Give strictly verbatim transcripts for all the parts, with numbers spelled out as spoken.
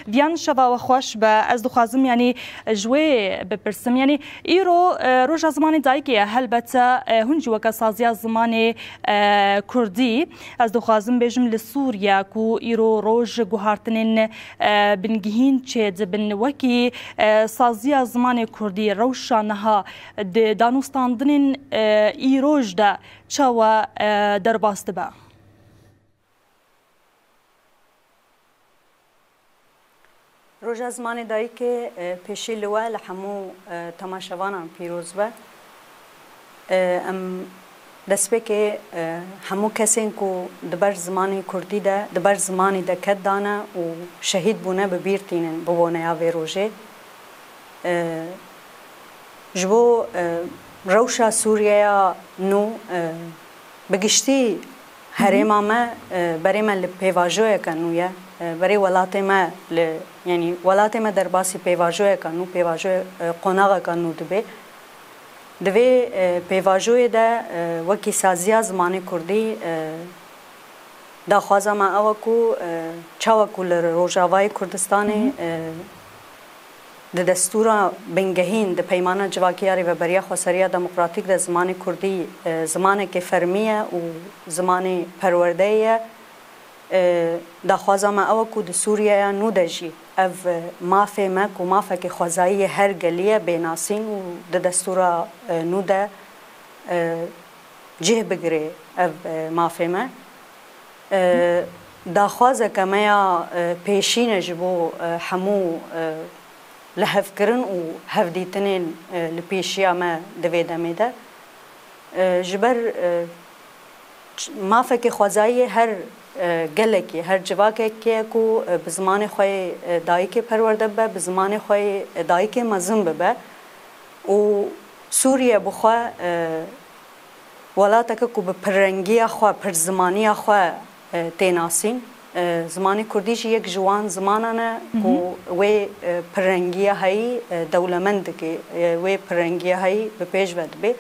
Viyan, şeva we xweş be. Ez dixwazim, yanî, ji wê bipirsim. Yanî, îro, e, roja zimanê dayikê ye. Helbete, e, hûn jî weke saziya zimanê, e, kurdî, ez dixwazim bêjim, li Sûriye ku îro roj guhartinên, e, bingehîn çêdibin, wekî, e, saziya zimanê kurdî rewşa niha di danûstandinên, e, îroj de çawa, e, derbas dibe? Roja Zimanê Dayikê, e, pêşî li we, li hemû, e, temaşevanan pîroz be. E, em destpêkê, e, hemû kesên ku di ber zimanê kurdî de, di ber zimanî de ket dane û şehîd bûne, bi bîr tînin bi boneya vê rojê. E, ji bo, e, rewşa Sûriyeya nû, e, bi giştî herêma me, e, berê me li pêvajoyeke nû ye. E, berê welatê me li, yanî welatê me derbasî pêvajoyeke nû, pêvajoye, e, qonaxeke nû dibe. Di vê, e, pêvajoyê de, e, wekî saziya zimanê kurdî, e, daxwaza me ew e ku, e, çawa ku li Rojavayê Kurdistanê, e, di destûra bingehîn, di Peymana Civakî ya Rêveberiya Xweseriya Demokratîk de zimanê kurdî, e, zimanekê fermî ye û zimanê perwerdeyê ye. E, daxwaza me ew e ku di Sûriyeya nû de jî ev, e, mafê me ku mafekî xwezayî yê her gelî ye bê nasîn û di destûra, e, nû de, e, cih bigire ev, e, mafê me. E, daxwazeke me ya, e, pêşîn e ji bo, e, hemû, e, lihevkirin û hevdîtinên, e, li pêşiya me di vê demê de. E, ji ber, e, ç-, mafekê xwezayî yê her, e, gelekî, her civakekê ye ku, e, bi zimanê xwe yê, e, dayikê perwerde bibe, bi zimanê xwe yê, e, dayikê mezin bibe. Û Sûriye bi xwe, e, welateke ku bi pirrengiya xwe, pirzimaniya xwe, e, tê nasîn. E, zimanê kurdî jî yek ji wan zimanan e ku wê, e, pirrengiya heyî, e, dewlemend dike, e, wê pirrengiya heyî bi pêş ve dibe.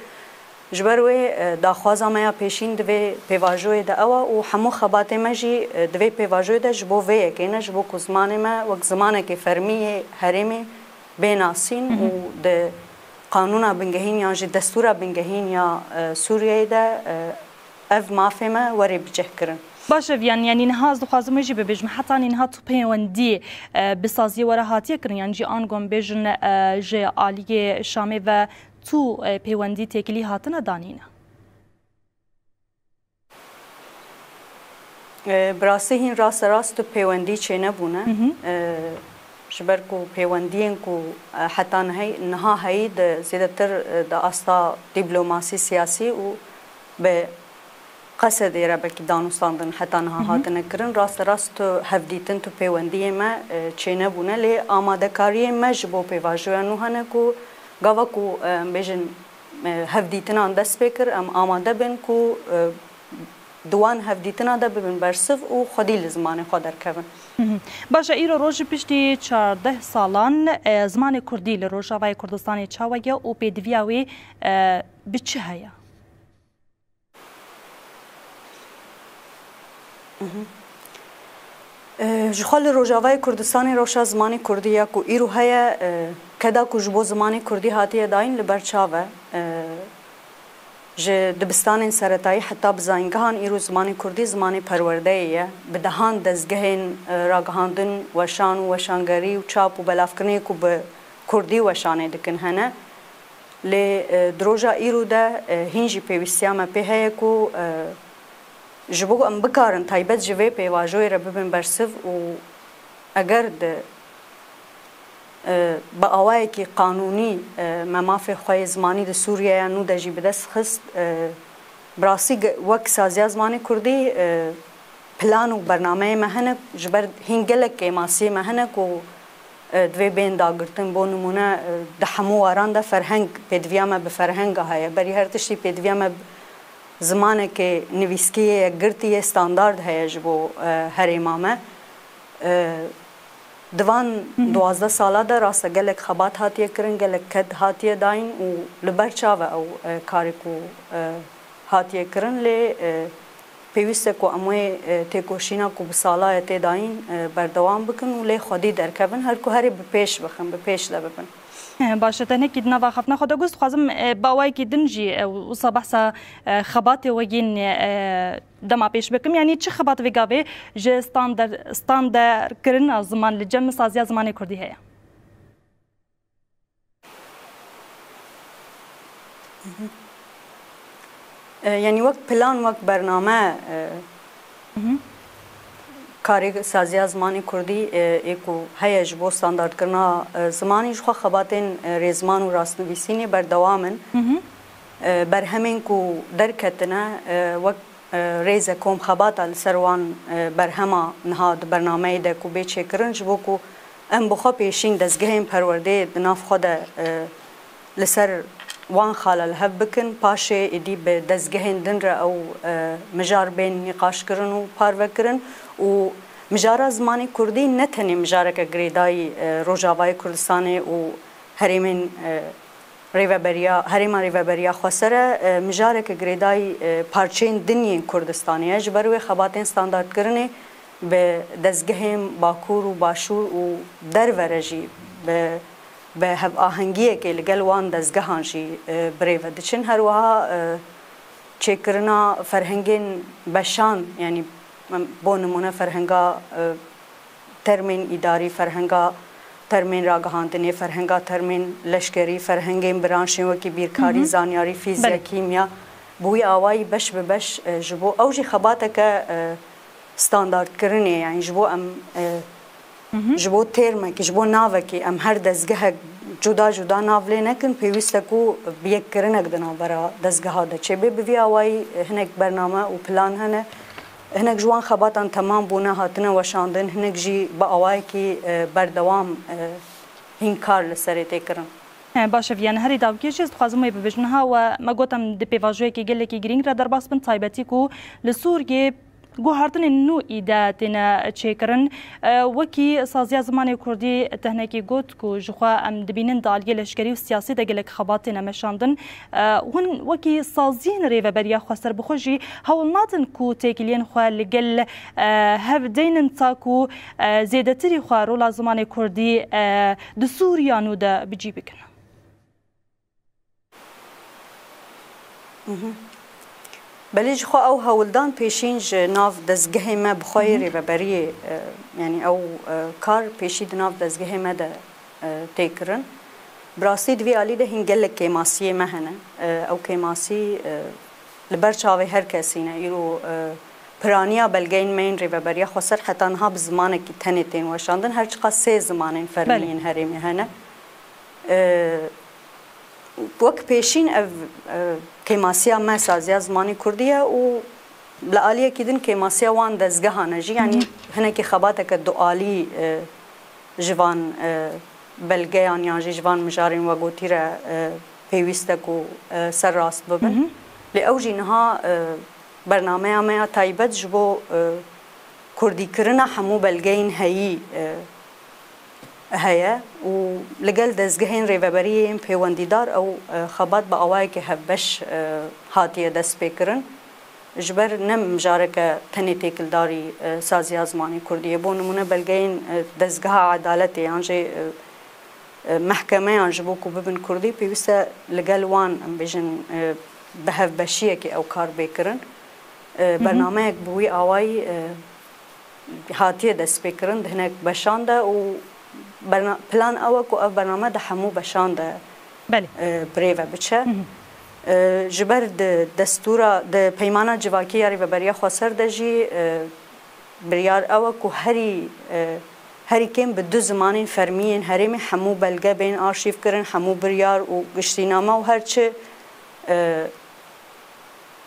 Ji ber wê, e, daxwaza me ya pêşîn di vê pêvajoyê de ew e û hemû xebatê me jî, e, di vê pêvajoyê de ji bo vê yekê ne, ji bo ku zimanê me wek zimanekê fermî yê herêmê bê nasîn û di qanûna bingehîn yan jî destûra bingehîn ya, e, Sûriyeyê de, e, ev mafê me were bicihkirin. Baş e, Viyan, yanî niha ez dixwazim wê jî bibêjim, hetanî niha tu pêwendî, e, bi saziyê we re hatiye kirin, yan jî ango em bêjin, e, ji aliyê Şamê ve tu, e, pêwendî têkilî hatine danîne? E, bi rastî hîn rasterast tu pêwendî çênebûne. E, ji ber ku pêwendiyên ku, e, heta niha heyî di zêdetir, e, di asta dîplomasî, siyasî û bi qesedê re belkî danûstandin heta niha hatine kirin. Rasterast tu hevdîtin, tu pêwendiyê me, e, çênebûne. Lê amadekariyên me ji bo pêvajoya nû hene ku gava ku, e, em bêjin, e, hevdîtinan dest pê kir, em amade bin ku, e, di wan hevdîtina de bibin bersiv û xwedî li zimanê xwe derkevin. Baş e, îro roj piştî çardeh salan, e, zimanê kurdî li Rojavayê Kurdistanê çawa ye û pêdiviya wê, e, bi çi heye? Ji xwe li Rojavayê Kurdistanê rewşa zimanê kurdî ya ku îro heye, e, keda ku ji bo zimanê kurdî hatiye dayîn li ber çav e. E, ji dibistanên seretayî heta bi zayîngehan îro zimanê kurdî zimanê perwerdeyê ye. Bi dehan dezgehên, e, ragihandin, weşan û weşangerî û çap û belavkirinê ku bi kurdî weşanê dikin hene. Lê, e, di roja îro de, e, hîn jî pêwîstiya me pê heye ku, e, ji bo em bikarin taybet ji vê pêvajoyê re bibin bersiv û eger di, e, bi awayekî qanûnî, e, me mafê xwe yê zimanî di Sûriyeya nû de jî bi dest xist, e, bi rastî ge-, wek Saziya Zimanê Kurdî, e, plan û bernameyê me hene, ji ber hîn gelek kêmasiyê me hene ku, e, divê bên dagirtin. Bo nimûne, e, di hemû waran de ferheng, pêdiviya me bi ferhenga heye. Berî her tiştî pêdiviya me bi zimanekê nivîskî yê yekgirtî yê standard heye ji bo, e, herêma me. E, di van duwazdeh sala de rast e gelek xebat hatiye kirin, gelek ked hatiye dayîn û li ber çav e ew, e, karê ku, e, hatiye kirin. Lê, e, Pêwîst e ku em wê, e, têkoşîna ku bi sala ye tê dayîn, e, berdewam bikin û lê xwedî derkevin, her ku herê bi pêş bixin, bi pêş de bibin. E, baş e, te hinekî di nava axaftina xwe de got, dixwazim, e, bi awayekî din jî, e, wisa behsa, e, xebatê we yên, e, dema pêş bikim. Yanî çi xebat vê gavê ji standar-, standardkirina ziman li cem saziya zimanê kurdî heye? E, yanî wek plan, wek bername, e, karê saziya zimanê kurdî, e, ê ku heye ji bo standardkirina, e, zimanî, ji xwe xebatên, e, rêzman û rastnivîsînê berdewam in. E, berhemên ku derketine, e, wek e, rêze komxebata li ser wan, e, berhema niha di bernameyê de ku bê çêkirin, ji bo ku em bi xwe pêşîn dezgehên perwerdeyê di nav xwe de, e, li ser wan xala li hev bikin, paşê êdî bi dezgehên din re ew, e, mijar bên nîqaşkirin û parvekirin û mijara zimanê kurdî ne tenê mijareke girêdayî, e, Rojavayê Kurdistanê û herêmên, e, Rêveberiya, Herêma Rêveberiya Xweser e, e, mijareke girêdayî, e, parçeyên din yên Kurdistanê ye. Ji ber wê xebatên standardkirinê bi dezgehên Bakur û Başûr û derve re jî bi, bi hevahengiyekê li gel wan dezgehan jî, e, bi rê ve diçin. Her wiha, e, çêkirina ferhengên beşan, yanî, em, bo nimûne ferhenga, e, termên îdarî, ferhenga termên ragihandinê, ferhenga termên leşkerî, ferhengên branşên wekî bîrkarî, Hı hı. zanyarî, fîzya, Belê. kîmya, bi wî awayî beş bi beş, e, ji bo ew jî xebateke, e, standardkirinê, yanî ji bo em, e, Hı hı. ji bo têrmekî, ji bo navekî em her dezgehek cuda cuda nav lê nekin, pêwîst e ku bi yekkirinek di navbera dezgeha de çêbe. Bi vî awayî, e, hinek bername û plan hene. Hinek ji wan xebatan temam bûne, hatine weşandin, hinek jî bi awayekî, e, berdewam, e, hîn kar li serê tê kirin. E, baş e, Viyan, herî dawikê jî ez dixwazim wê bibêjim. Niha we me got em di pêvajoyekî gelekî girîng re derbas bin, taybetî ku li Sûriyê guhartinên nû îde têne çêkirin. E, wekî saziya zimanê kurdî te hinekî got ku ji xwe em dibînin di aliyê leşkerî û siyasî de gelek xebat têne meşandin. E, hûn wekî saziyên Rêveberiya Xweser bi xwe jî hewl nadin ku têkiliyên xwe li gel, e, hev deynin ta ku, e, zêdetirî xwe rola zimanê kurdî, e, di Sûriya nû de bi cî bikin? Mhm. Belê, ji xwe ew hewldan pêşîn ji nav dezgehê me bi xwe yê Hı hı. rêveberiyê, e, yanî ew, e, kar pêşî di nav dezgehê me de, e, tê kirin. Bi rastî di vî alî de hîn gelek kêmasiyê me hene. E, ew kêmasî, e, li ber çavê her kesî ne. Îro, e, piraniya belgeyên me yên Rêveberiya Xweser heta niha bi zimanekî tenê tên weşandin. Her çiqas sê zimanên fermî Belê. yên herêmê hene. E, Wek pêşîn ev, e, kêmasiya me saziya zimanê kurdî ye û li aliyekî din kêmasiya wan dezgehan e jî, yanî Hı hı. hinekî xebateke dualî, e, ji van, e, belgeyan yan jî ji van mijarên we gotî re, e, pêwîst e ku, e, serrast bibin. Hı hı. Lê ew jî niha, e, bernameya me ya taybet ji bo, e, kurdîkirina hemû belgeyên heyî, e, heye û li gel dezgehên rêveberiyê yên pêwendîdar ew, e, xebat bi awayekî hevbeş, e, hatiye destpêkirin. Ji ber ne mijareke tenê têkildarî, e, saziya zimanê kurdî ye. Bo nimûne belgeyên, e, dezgeha edaletê yan jî, e, e, mehkemeyan ji bo ku bibin kurdî, pêwîst e li gel wan, em bêjin, e, bi hevbeşiyekê ew kar bê kirin. E, Hı hı. bernameyek bi wî awayî, e, hatiye destpêkirin di hinek beşan de û berna-, plan ew e ku ev bername di hemû beşan de, Belê. e, bi rê ve biçe. Hı hı. E, ji ber di destûra, di peymana civakî ya Rêveberiya Xweser de jî, e, biryar ew e ku herî, e, herî kêm bi du zimanên fermî yên herêmê hemû belge bên arşîvkirin, hemû biryar û giştîname û her çi, e,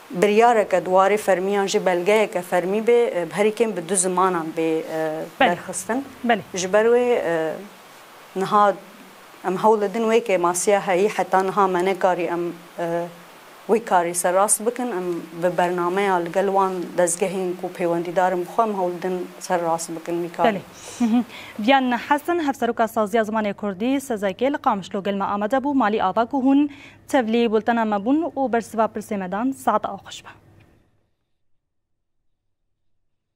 biryareke di warê fermî yan jî belgeyeke fermî bê, e, bi herî kêm bi du zimanan bê, e, Belê. derxistin. Belê. Ji ber wê, e, niha em hewl didin wê kêmasiya heyî, heta niha me nekarî em, e, wî karî serrast bikin. Em bi bernameya li gel wan dezgehên ku pêwendîdar in bi xwe em hewl didin serrast bikin wî karî. Belê. Hı hı. Viyan Hesen, Hevseroka Saziya Zimanê Kurdî, SEZKê, li Qamişlo gel me amade bû. Malî ava ku hûn tevlî bultena me bûn û bersiva pirsê me dan, saeta we xweş be.